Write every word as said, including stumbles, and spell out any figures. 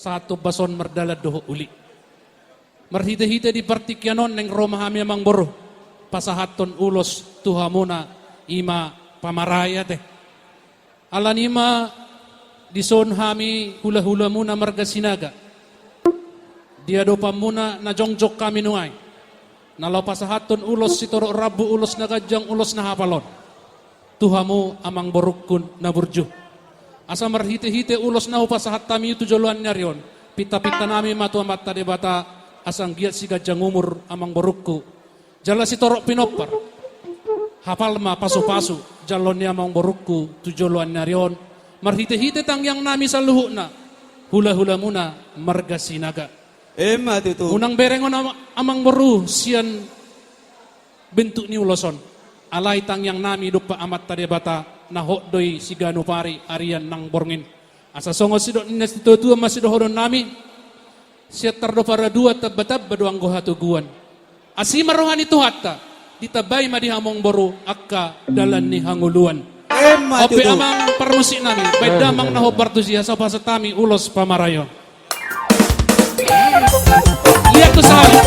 Sahat tu ombas on mardalan dohot uli. Marhite-hite di partingkian on naeng ro ma hami amangboru pasahathon ulos tu hamuna, i ma pamarai ate. Alani i ma dison hami hula-hulamuna marga Sinaga, di adopanmuna na jongjong hami nuaeng, na laho pasahathon ulos sitorop rambu, ulos na ganjang, ulos na hapal on tu hamu amangborungku na burju. Asa marhite-hite ulos na hupasahat hami tu joloan ni ari on, pinta-pintanami ma tu Amanta Debata asa anggiat siganjang umur amangborungku, jala sitorop pinompar, hapal ma pasu-pasu jaloon ni amangborungku tu joloan ni ari on, marhite-hite tangiangnami saluhutna hula-hulamuna marga Sinaga. Emma tutu. Unang bereng on am-, amangboru, sian bentuk ni ulos on. Alai tangiangnami dompak Amanta Debata, na hot do i siganup ari, arian nang borngin. Asa songon sidok ni na situa-tua ma sidohononnami: Sian tardo paraduan, tamba-tamba do anggo hatoguan. Asi ma roha ni Tuhanta, ditambai ma di hamu amangboru angka dalan ni hangoluan. Emma tutu. Ope amang parmusiknami, baen damang na hombar tusi, asa hupasahat hami ulos pamarai on. Liat tu sahali.